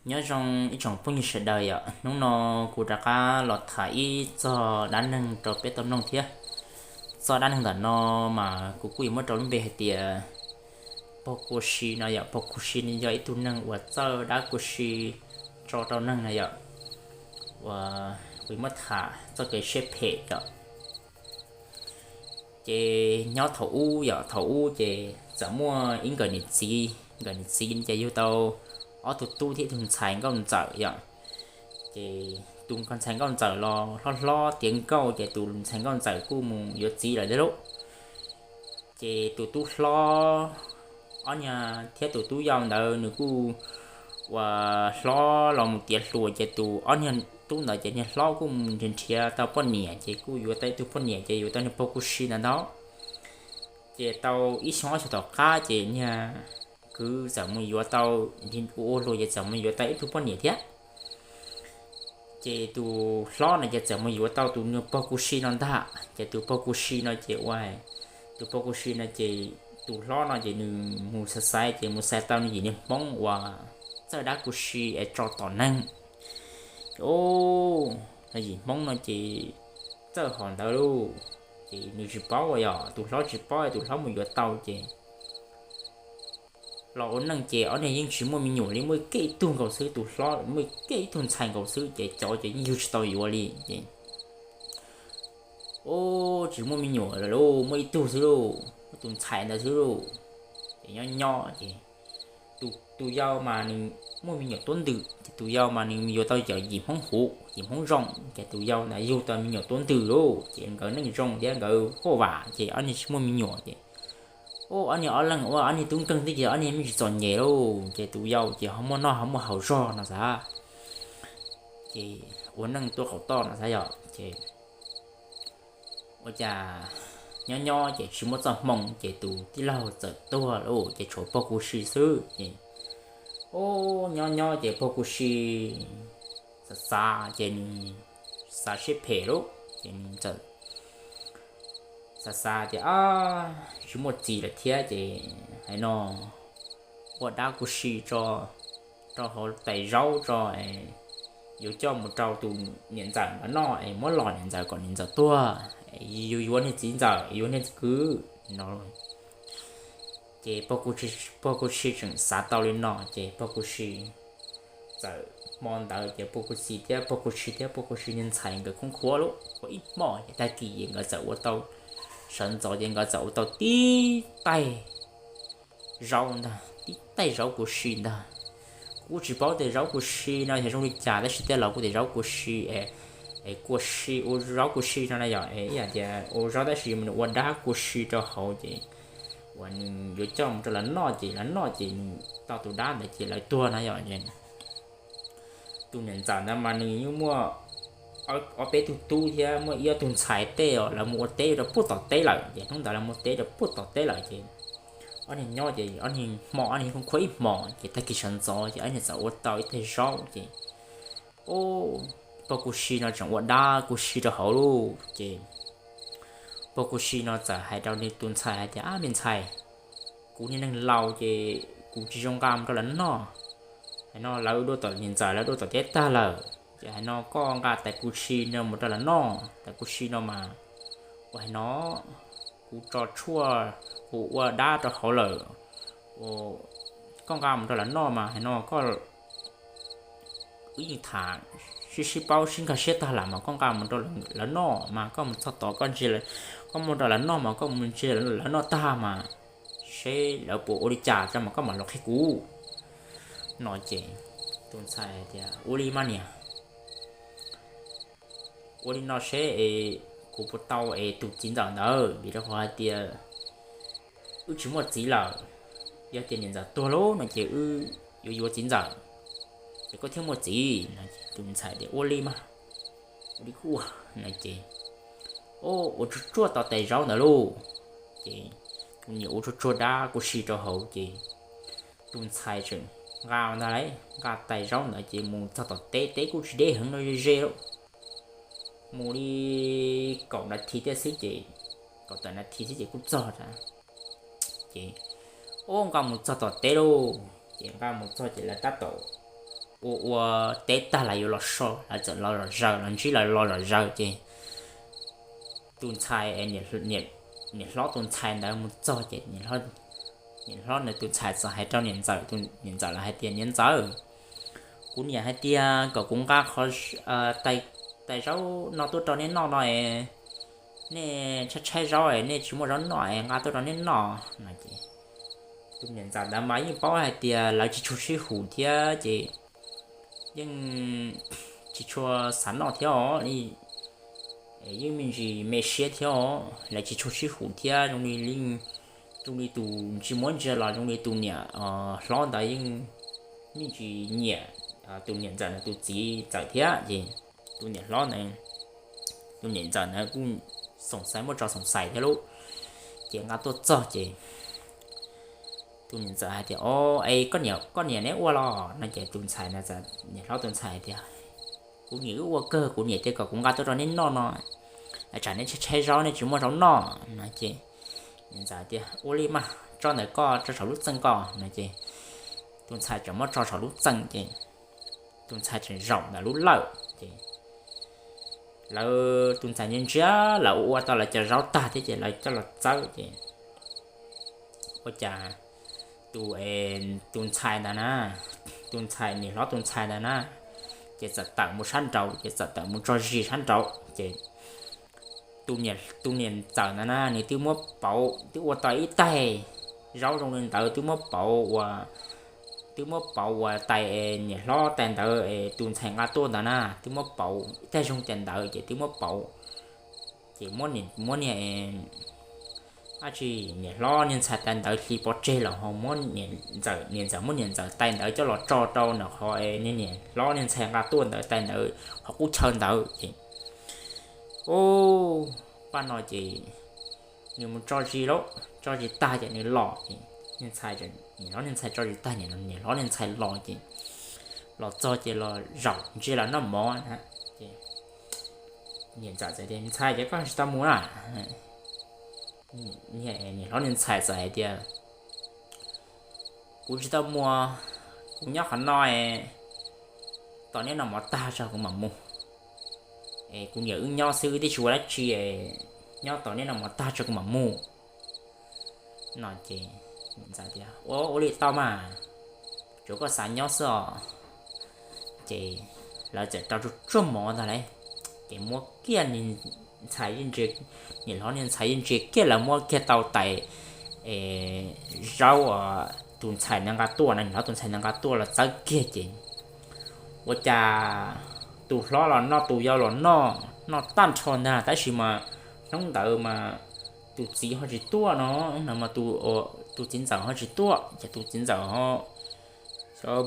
Nyob zoo ib tsoom phooj ywg sawv daws yom, hnub no kuv rov qab los tham ib txog dab neeg rau peb tau mloog thiab. Txoj dab neeg ntawm no mas kuv kuj yuav muab rau lub npe hais tias pog kua si no yom. Pog kua si no yog ib tug neeg uas txawj dab kua si tso rau neeg no yom, uas kuv yuav muab tham txoj kev siab phem yom. Ces nyob thaum ub yom, thaum ub ces txawm muaj ib nkawm niam txiv, nkawm niam txiv ces yug tau ob tug tub thiab ib tug ntxhais nkauj ntxawm yom. Ces tus ntxhais nkauj ntxawm los hlob hlob tiav nkauj ces tus ntxhais nkauj ntxawm kuj mus yuav txiv lawm thiab lauj. Ces tus tub hlob, ob niag thiab tus tub yau ntawd nws kuj uas hlob los mus tiav hluas ces tus ob niag tub ntawd ces niag hlob kuj mus nrhiav nrhiav tau poj niam ces kuj yuav tau ib tug poj niam ces yuav tau niag pog kua si ntawd ntag. Ces tau ib xyoo ob xyoo tom qab ces niag kwv txawm mus yuav tau, ua ua hluas ces txawm mus yuav tau ib tug poj niam thiab. Ces tus hlob no ces txawm mus yuav tau tus niag pog kua si no ntag. Ces tus pog kua si no ces ua, tus pog kua si no ces tus hlob no ces nws mus xaiv xaiv ces mus xaiv tau nws yim niag hmoob uas txawj dab kua si es tso tom neeg. Ces o, yim hmoob no ces txawj hom ntawd lauj. Ces nws tsis paub, yog tus hlob tsis paub, tus hlob mus yuav tau ces los ua neej ces ob niag yeej tsis muaj me nyuam li, muaj kiag ib tug nkaus xwb, tus hlob muaj kiag ib tug ntxhais nkaus xwb ces cov ces yeej yug tsis tau yuav li ces o, tsis muaj me nyuam lawm lauj, muaj ib tug xwb lauj, muaj tus ntxhais ntawd xwb lauj. Ces nyob nyob ces tus yau mas nws muaj me nyuam tuab ntws ces tus yau mas nws yuav tau cov yim hmoob huv yim hmoob zoo ces tus yau ntawd yug tau me nyuam tuab ntws lauj. Ces nkawd neej zoo thiab nkawd huaj vam ces ob niag tsis muaj me nyuam ces o, ob niag ob leeg ua ob niag tub nkeeg thiab ces ob niag me ntsis txom nyem lauj. Ces tus yau ces ho muaj noj ho muaj haus zog no xav, ces ua neej tuaj qaum toj no xav yom. Ces ua cas nyob nyob ces tsis muaj txoj hmoo ces tus tij laug txawm tuag lauj, ces tshuav pog kua si xwb ces o, nyob nyob ces pog kua si xav xav ces nws xav siab phem lauj, ces nws txawm xav xav tias, tsis muaj txiv lawm thiab ces hais no ua dab kua si tso rau hauv tais zaub tso, yuav coj mus rau tus niam ntxawm ntawd noj es muab los niam ntxawm kom niam ntxawm tuag, yuav yuav niag txiv ntxawm yuav niag kwv no. Ces pog kua si tseem xav tau li no ces pog kua si txawm hmo ntawd ces pog kua si thiab pog kua si thiab pog kua si niag ntxhais nkawd khoob khuab lauj, khuab ib hmo ces tag kis ces nkawd txawm ua tau, sawv ntxov ces nkawd txawm ua tau tib taig zaub ntag, tib taig zaub kua si ntag. Kuv tsis paub tias zaub kua si no yog zoo li cas tab sis tej laus kuj tias zaub kua si es, es kua si ua zaub kua si no na yom, es ib yam tias ua zaub tab sis nws ua dab kua si rau hauv ces uas nws yuav coj mus rau lawv noj ces lawv noj ces nws tau tus dab ntawd ces lawv tuag na yom. Tus niam ntxawm ntawd mas nws yeej muaj ob peb tug tub thiab muaj ib ob tug ntxhais tej os, lawv mus ua teb rau puag tom teb lawm ces hnub ntawd lawv mus teb rau puag tom teb lawm ces ob niag nyob ces ob niag hmo ob niag khoob khuab ib hmo ces tag kis sawv ntxov ces ob niag txawm ua tau ib taig zaub ces pog kua si no tseem ua dab kua si rau hauv lauj. Ces pog kua si no txawm hais rau nws tus ntxhais hais tias, ab me ntxhais, kuv niag neeg laus ces kuv tsis zoo nqa mus rau lawv noj. Hais no lawv dua tom niam ntxawm lawv dua tom teb tag lawm ces hais no koj nqa tais kua si no mus rau lawv noj, tais kua si no mas ua hais no kuv tso tshuaj, kuv ua dab rau hauv lawm, koj nqa mus rau lawv noj mas hais no koj wb yeej tham sib sib paub sib nkag siab tag lawm mas koj nqa mus rau lawv noj mas koj mus txog tod koj ntsia, koj mus rau lawv noj mas koj mus ntsia lawv noj tag mas seb lawv puas ua li cas tso mas koj mam los qhia kuv no ces tus ntxhais tias ua li mas niam, ua li no seb es kuv puas tau es tus txiv ntxawm ntawd vim rau qhov hais tias wb tsis muaj txiv lawm, yog tias niam ntxawm tuag lauj no ces wb yuav yuav txiv ntxawm, ces koj thiaj muaj txiv no ces tus ntxhais tias ua li mas, ua li kuj ua no ces ua tsuag tsuag tau tais zaub ntawd lauj, ces tus niam ua tsuag tsuag dab kua si rau hauv ces tus ntxhais tseem nqa ntag lauj, nqa tais zaub ntawd ces mus txog tom teb, teb kuj tsis deb heev no ze ze lauj, mus li kaum nas this thiab xwb ces, kaum tawm nas this xwb ces kuj txog a. Ces ua nqa mus txog tom teb lauj, ces nqa mus txog ces lawv tab tom ua ua teb tag lawv yuav los so, lawv txawm los zom zaws, los ntsib lawv los zom zaws ces tus ntxhais, niam hlob tus ntxhais ntawd mus txog ces niam hlob nws tus ntxhais txawm hais rau niam ntxawm, niam ntxawm lawv hais tias, Niam ntxawm, kuv niam hais tias kom kuv nqa qhov tais zaub no tuaj rau nej noj no, nej tshaib tshaib zaub, nej tsis muaj zaub noj, nqa tuaj rau nej noj no ces tus niam ntxawm ntawd mas yeej paub hais tias lawv tsis tshua sib haum thiab ces yeej tsis tshua xav noj thiab os, yeej me ntsis me siab thiab os, lawv tsis tshua sib haum thiab zoo li, zoo li tus ntsis muab ntsia los zoo li tus niam hlob ntawd yeej me ntsis nyiam tus niam ntxawm ntawd tus txiv ntxawm thiab ces tus niam hlob ntawd, tus niam ntxawm ntawd kuj xoom xaiv, muaj tso xoom xaiv thiab lauj. Ces nqa tuaj txog ces tus niam ntxawm hais tias, O, es koj niam neb ua los no ces tus ntxhais, niam hlob tus ntxhais hais tias, Kuv niam wb ua kawg, kuv niam tias kom kuv nqa tuaj rau neb noj no, tsam neb tshaib tshaib zaub, neb tsis muaj zaub noj no ces niam ntxawm tias, Ua li mas, tso ntawm koj, tso saum lub txee koj no ces tus ntxhais tseem muab tso saum lub txee ces tus ntxhais tseem zaum ntawm lub lawj ces lawv, tus ntxhais ntsia ntsia, lawv ua tau lawv cov zaub tag thiab ces lawv coj los txawb ces ua cas tus, tus ntxhais ntawd na, tus ntxhais, niam hlob tus ntxhais ntawd na, ces txawm tawm mus sab nraud, ces txawm tawm mus tso zis sab nraud ces tus niam ntxawm ntawd na nws twb muab pauv, twb ua tau ib taig zaub zoo li ntawd, twb muab pauv ua, twb muab pauv ua tais, niam hlob tais ntawd tus ntxhais nqa tuaj ntawd na, twb muab pauv ib taig zoo tias ntawd ces twb muab pauv, ces muab niag, dab tsi, niam hlob niag ntxhais tais ntawd hliv pov tseg lawm ho muab niam ntxawm, niam ntxawm muab niam ntxawm tais ntawd coj los tso rau ntawm qhov niag niam hlob niag ntxhais nqa tuaj ntawd tais ntawd qhov qub chaw ntawd ces, o, paj no ces nws mus tso zis lauj, tso zis tag ces nws los ces niag ntxhais, niam hlob niag ntxhais tso zis tag, niam hlob niag ntxhais los ces los txog ces los zaum ntsia lawv noj mov na ces niam ntxawm txawm tias, Ntxhais, ces koj tsis tau mus na? Niam hlob niag ntxhais txawm hais tias, Kuv tsis tau mus, kuv nyob qhov no, tos neb noj mov tag tso kuv mam mus. Es kuv niam wb nyob xwb wb twb tsis ua dab tsi, nyob tos neb noj mov tag tso kuv mam mus. No ces ntxawm tias, Ua, ua li tau mas, tsuav koj xav nyob xwb os. Ces lawv txawm rau tsuag tsuag mov ntag lauj, ces muab kiag niag ntxhais yeej ntsia, niam hlob niag ntxhais yeej ntsia kiag lawv muab kiag tau tais zaub tus ntxhais ntawd nqa tuaj na, niam hlob tus ntxhais ntawd nqa tuaj los txawb kiag ces ua cas tus hlob los noj tus yau los noj, noj tag nrho ntag, tab sis mas hnub ntawd mas tus txiv ho tsis tuaj no, hnub ntawd mas tus txiv ntxawm ho tsis tuaj, ces tus txiv ntxawm ho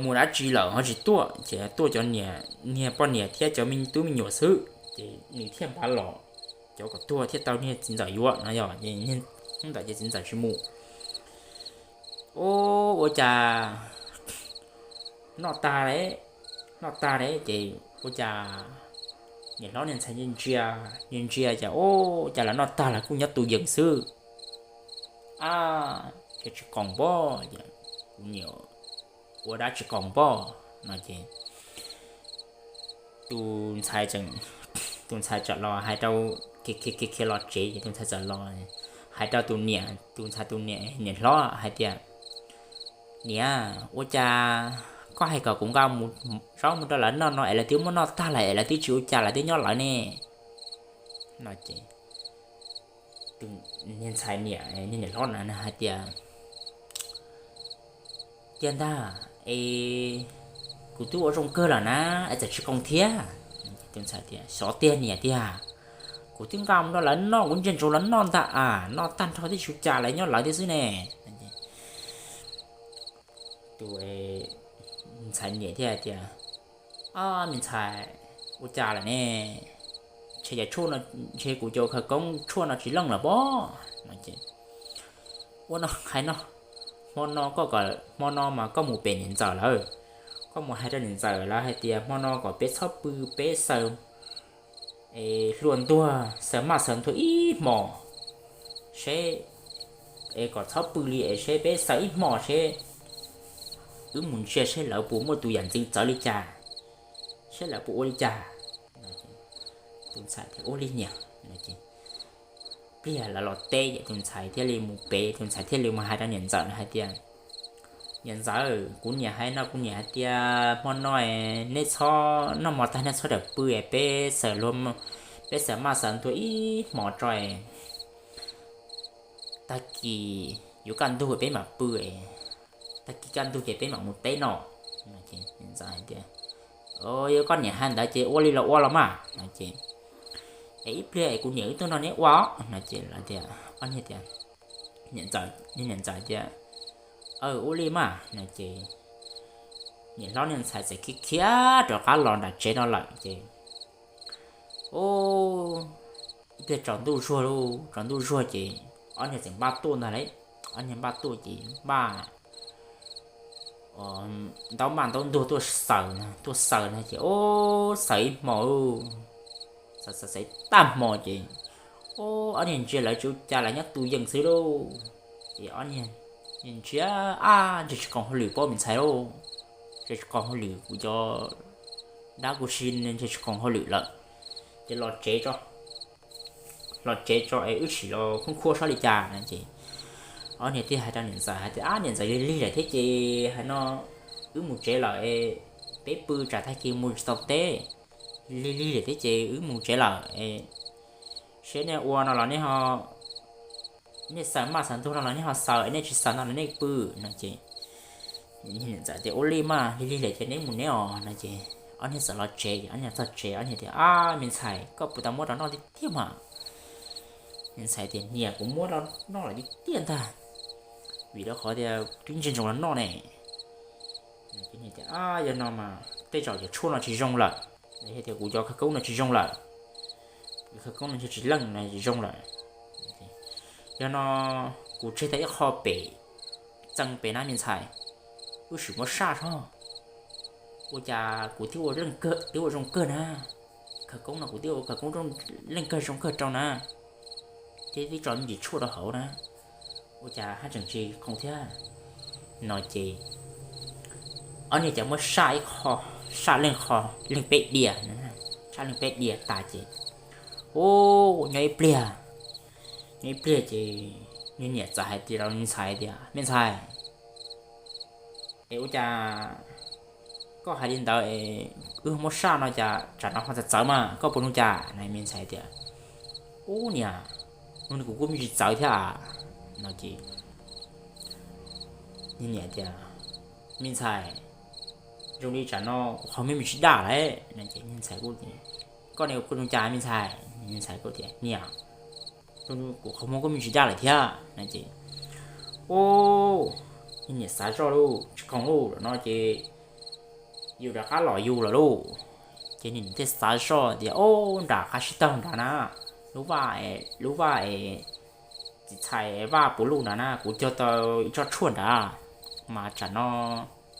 mus dab tsi lawm ho tsis tuaj, ces tuaj cov niam, niag poj niam thiab cov me tub me nyuam xwb, ces nws thiaj npaj los, cov kom tuag thiaj tau niag txiv ntxawm yuav no yog, hnub ntawd ces txiv ntxawm tsis mus. Ua, ua cas noj tag, noj tag ces ua cas niam hlob niag ntxhais ntsia, ntsia ntsia cas ua cas lawv noj tag lawv kuj nyob tus yees xwb. A, ces tsis qoos pob, kuv niam ua dab tsi qoos pob no ces tus ntxhais, tus ntxhais txawm los hais rau, khiav khiav los tsev ces tus ntxhais txawm los hais rau tus niam, tus ntxhais tus niam, niam hlob hais tias, Niam, ua cas koj hais kom kuv nqa zaub mus rau lawv noj no es lawv twb muab noj tag lawm es lawv twb tsis ua cas lawv twb nyob lawv ne? No ces tus niag ntxhais niam, niag niam hlob na hais tias, Tiag ntag, es kuv twb ua zoo kawg lawm na, es txawm tsis qoos thiab? Tus ntxhais tias, Xyov tiag niam tiag, kuv twb nqa mus rau lawv noj, kuv ntsia ntsoov lawv noj ntag, a, noj tag nrho twb tsis ua cas lawv nyob lawv thiab xwb ne. Tus ntxhais niam thiaj hais tias, Ob, me ntxhais, ua cas lawm ne? Ntshe cov tshuaj no, ntshe kuv cov khawv koob tshuaj no tsis leej lawm pob. No ces, Ua no hais no, hmo no koj, hmo no mas koj mus pem niam ntxawm lawv, koj mus hais rau niam ntxawm lawv hais tias hmo no kom peb txhob pw, peb xaws, hlua ntuag, xaws maj xaws ntuag ib hmos seb, es kom txhob pw li es seb peb xaws ib hmos seb wb mus ntsia saib lawv puas muaj tus yam ntxwv txawv li cas, saib lawv puas ua li cas. Tus ntxhais tias ua li niam. Pliag lawv los teb ces tus ntxhais thiaj li mus pem, tus ntxhais thiaj li mus hais rau niam ntxawm hais tias, niam ntxawm, kuv niam hais no, kuv niam hais tias hmo no neb txhob noj mov tag, neb txhob rawm pw, peb xaws, peb xaws maj xaws ntuag ib hmos tso, tag kis yuav kaj ntug peb mam pw, tag kis kaj ntug ces peb mam mus teb no. Ntxawm hais tias, yog koj niam hais ntawd ces ua li los ua los mas no ces, es ib pliag es kuv niam wb tuaj nrog neb ua no ces lawv tias, niam ntxawm tias, aw, ua li mas no ces niam hlob niag ntxhais txawm khiav khiav rov qab los nram tsev no lawm ces, ib pliag tsaus ntuj zuag lauj, tsaus ntuj zuag ces ob niag txawm npaj tuaj ntag lauj. Ob niag npaj tuaj ces npaj ntaub maj ntaub ntuag tuaj xaws, tuaj xaws no ces, o, xaws ib hmos, xaws xaws xaws tag hmo ces, o, ob niag ntsia lawv tsis ua cas, lawv nyob tus yees xwb lauj. Ces ob niag ntsia, ab, ntshe tsis qoos hauj lwm pob me ntxhais lauj, ntshe tsis qoos hauj lwm, kuv cov dab kuv si ntshe tsis qoos hauj lwm lawm, ces los tsev tso, los tsev tso es wb sim los khoob khuab saib li cas no ces ob niag thiaj hais rau niam ntxawm hais tias, ab, niam ntxawm, lig lig lawm thiab ces hais no wb mus tsev lawm es peb pw tsam tag kis mus tsis tau teb, lig lig lawm thiab ces wb mus tsev lawm es seb nej ua no los nej ho, nej xaws maj xaws ntuag no los nej ho xaws, nej tsis xaws no los nej pw no ces niam ntxawm tias, ua li mas lig lig lawm ces neb mus neb os no ces ob niag txawm los tsev. Ob niag txog tsev ob niag tias, ab, me ntxhais, koj puas tau muab rau noj tiag tiag mas? Me ntxhais tias, niam, kuv muab rau noj lawm tiag tiag ntag, vim rau qhov tias twb ntsia ntsoov los noj ne. Tias, yog no mas tej zaum cov tshuaj no tsis zoo lawm, los yog tias kuv cov khawv koob no tsis zoo lawm, khawv koob no ntshe tsis leej no tsis zoo lawm. Yog no kuv tseg tau ib qho pem, txee pem na me ntxhais, wb sim muab saj soj, ua cas kuv twb ua leej kawg, twb ua zoo kawg na, khawv koob no kuv twb ua khawv koob leej kawg zoo kawg rau na, thiab twb tso me ntsis tshuaj rau hauv na, ua cas haj tseem tsis qoos thiab no ces ob niag cas muab saj ib qho, saj leej qho, leej peb diav, saj leej peb diav tas ces, u, nyob ib pliag, nyob ib pliag ces niag niam txawm hais tias rau me ntxhais tias, me ntxhais, es ua cas koj hais li ntawd es wb muab saj no cas tsam no ho txawv txawv mas koj puas nug cas na? Me ntxhais tias, u niam, nug li kuv kuj me ntsis txawv thiab no ces niag niam tias, me ntxhais, zoo li tsam no kuv qhov muag me ntsis daj lawm no ces me ntxhais kuj tias, koj niam, kuv nug cas me ntxhais? Me ntxhais kuj tias, niam, kuv qhov muag kuj me ntsis daj lawm thiab no ces, u, niag niam xav zoj lauj, tsis khoom lauj, no ces yus rov qab los yus lawm lauj. Ces niag niam thiaj xav zoj tias, u, nram qab sib taug nrad na, lub vaj, lub vaj es txiv txhais vaj puv luj nrad na, kuv cog tau ib tsob tshuaj nrad, mas tsam no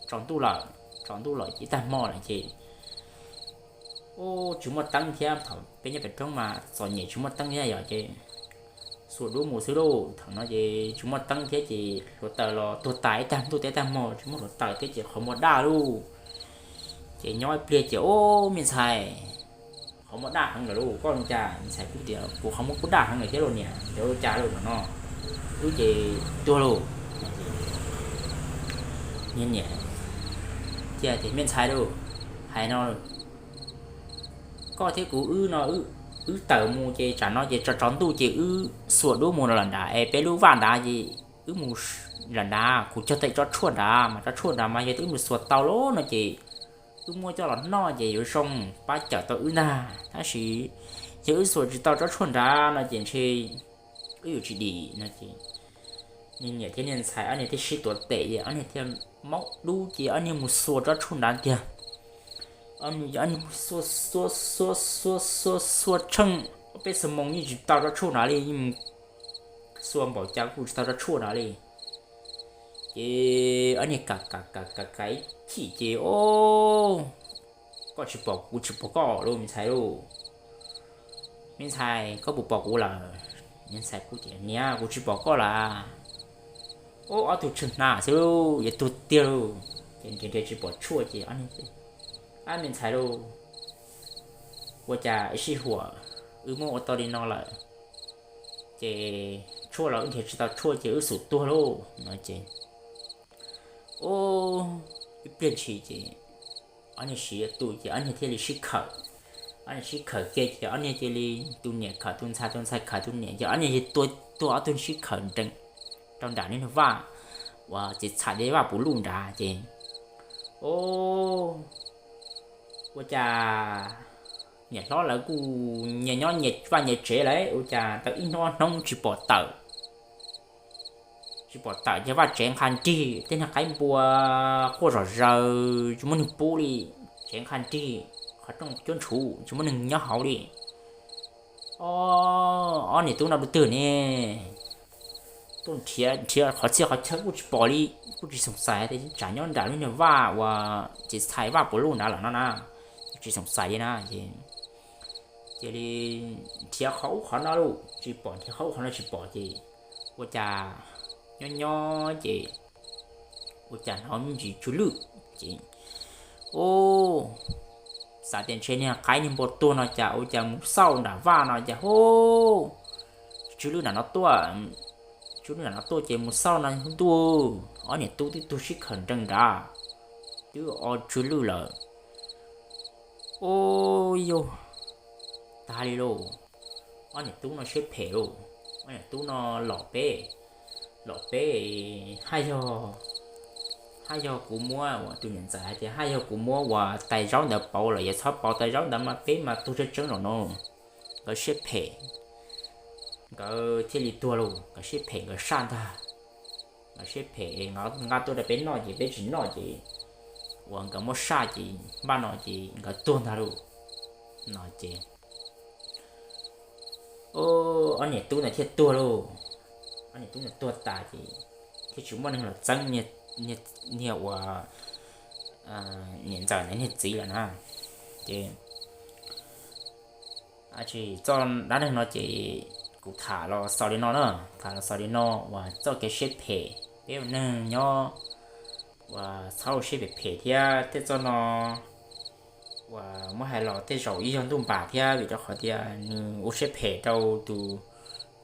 tsaus ntuj lawm, tsaus ntuj lawm ces tag hmo lawm ces, u, tsis muaj teeb thiab, thaum peb nyob pem roob mas txom nyem tsis muaj teeb thiab yom ces xuas dub mus xwb lauj. Thaum no ces tsis muaj teeb thiab ces hluav taws los tuag tas ib tag ntuj teb tag hmo, tsis muaj hluav taws thiab ces qhov muag daj lauj. Ces nyob ib pliag ces, u, me ntxhais, qhov muag daj heev lawm lauj, koj nug cas? Me ntxhais kuj tias, kuv qhov muag kuj daj heev lawm thiab lauj niam, ua cas lauj no, wb ces tuag lauj. Niag niam thiaj tias, me ntxhais lauj, hais no, koj thiab kuv wb no, wb tawm mus ces tsam no ces tsaus tsaus ntuj ces wb xuas dub mus lawm nrad es peb lub vaj nrad ces wb mus lawm nrad, kuv cog tau tsob tshuaj nrad mas tsob tshuaj nrad mas yog tias wb mus xuas tau lauj no ces wb muab coj los noj ces yuav zoo pab cawm tau wb ntag, tab sis yog wb xuas tsis tau tsob tshuaj nrad no ces ntshe wb yuav tsis dim no ces niag niam thiab niag ntxhais ob niag thiaj sib tuav tes, ob niag thiaj maub dub ces ob niag mus xuas tsob tshuaj nrad tiag. Ob niag mus xuas xuas xuas xuas xuas xuas tsheej peb xuab moos yeej tsis tau tsob tshuaj nrad li, yeej mus xuas npaum cas kuj tsis tau tsob tshuaj nrad li. Ces ob niag kam kam kam kam kam ib chim ces, o, koj tsis pom kuv tsis pom koj lauj me ntxhais lauj. Me ntxhais, koj puas pom kuv lawm? Me ntxhais kuj tias, niam, kuv tsis pom koj lawm. O, ob tug tsheej hnav xwb lauj, yuav tuag tiag lauj. Ces nrhiav nrhiav tsis pom tshuaj ces ob niag, ab, me ntxhais lauj, ua cas ib sij huam wb muab ua tau li no lawm, ces tshuaj los wb nrhiav tsis tau tshuaj ces wb xum tuag lauj no ces, ub, ib pliag ntshis ces ob niag siv tu ces ob niag thiaj li sib khawm. Ob niag sib khawm kiag ces ob niag cia li, tus niam khawm tus ntxhais, tus ntxhais khawm tus niam ces ob niag cia li tuag ob tug sib khawm nrees rau nram niag vaj uas txiv txhais tej vaj puv luj nrad ces, ub, ua cas niam hlob lawv kuj nyias nyob nyias vaj nyias tsev lawm, ua cas tau ib hnub hnub tsis pom tawm, tsis pom tawm ces vaj tsev nqha nrig, tej niag qaib npua quaj zom zaws tsis muaj neeg pub li, tsev nqha nrig, qhov rooj cuab ntshuv tsis muaj neeg nyob hauv li. Ob niam tub no dua twg ne? Tuaj nrhiav nrhiav qhov txhia qhov chaw kuj tsis pom li, kuj tsis xoom xais tias tsam nyob nram lub niag vaj uas txiv txhais vaj puv luj nrad lawm no na, tsis xoom xais li na. Cia li nrhiav qhov ub qhov no lauj tsis pom, nrhiav qhov ub qhov no tsis pom ces ua cas nyob nyob ces ua cas hnov me ntsis tsw lwj ces, ub, xav tias ntshe niag qaib niag npua tuag no cas ua cas mus xauj nram vaj no ces, ub, tsw lwj nram no tuaj, tsw lwj nram no tuaj ces mus xauj no ntuj, ob niam tub twb tuag sib khawm nrees nrad, twb o tsw lwj lawm. Ub, yog tag li lauj, ob niam tub no siab phem lauj, ob niam tub no lom peb, lom peb, haj yog, haj yog kuv muab, tus niam ntxawm hais tias haj yog kuv muab uas tais zaub ntawd pauv lawm, yog txhob pauv tais zaub ntawd mas peb mas tuag tseeb tseeb lawm no. Nkawd siab phem, nkawd thiaj li tuag lauj, nkawd siab phem nkawd saj ntag. Nkawd siab phem, nqa tuaj rau peb noj ces peb tsis noj ces uas nkawd muab saj ces npaj no ces nkawd tuag ntag lauj no ces, ob niam tub ntawd thiaj tuag lauj. Ob niam tub ntawd tuag tas ces thiaj tsis muaj neeg los txeeb niag uas niam ntxawm ntawd niag txiv lawm na. Ces tsis txoj dab neeg no ces kuv tham los xaus li no na, tham los xaus li no uas txoj kev siab phem peb ua neeg nyob uas txhob ua siab phem phem thiab tej txoj no uas muab hais los tej zaum ib yog ntuj npam thiab vim rau qhov tias nws ua siab phem rau tus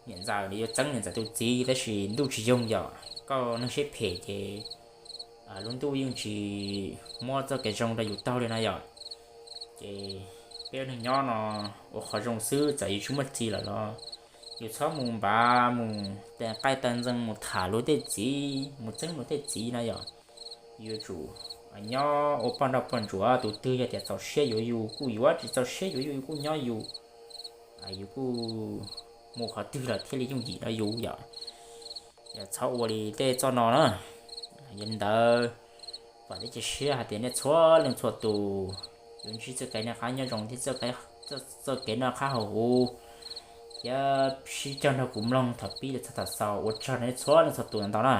niam ntxawm, nws yuav txeeb niam ntxawm tus txiv tab sis ntuj tsis yoog yom, koj neeg siab phem ces lub ntuj yeej tsis muab txoj kev zoo rau yus taug li no yom. Ces peb ua neeg nyob no ua qhov zoo xwb, txawm yus tsis muaj txiv lawm los yus txhob mus npav mus taws nqaij taws ntxees mus tham luag tej txiv mus txeeb luag tej txiv na yom. Yuav tsum nyob ua poj nrauj poj ntsuam, tus twg yog tias txaus siab yuav yus kuj yuav, tsis txaus siab yuav yus yus kuj nyob yus, yus kuj mus qhov twg los thiaj li yooj yim rau yus yom. Yog txhob ua li tej txoj no na. Yog li ntawd, vam thiab cia siab hais tias nej txhua leej txhua tus yuav ntsib txoj kev noj qab nyob zoo thiab txoj kev noj qab haus huv, thiab sib cog nrog kuv mloog thaum pib los txog thaum xaus. Ua tsaug nej txhua leej txhua tus ntau na.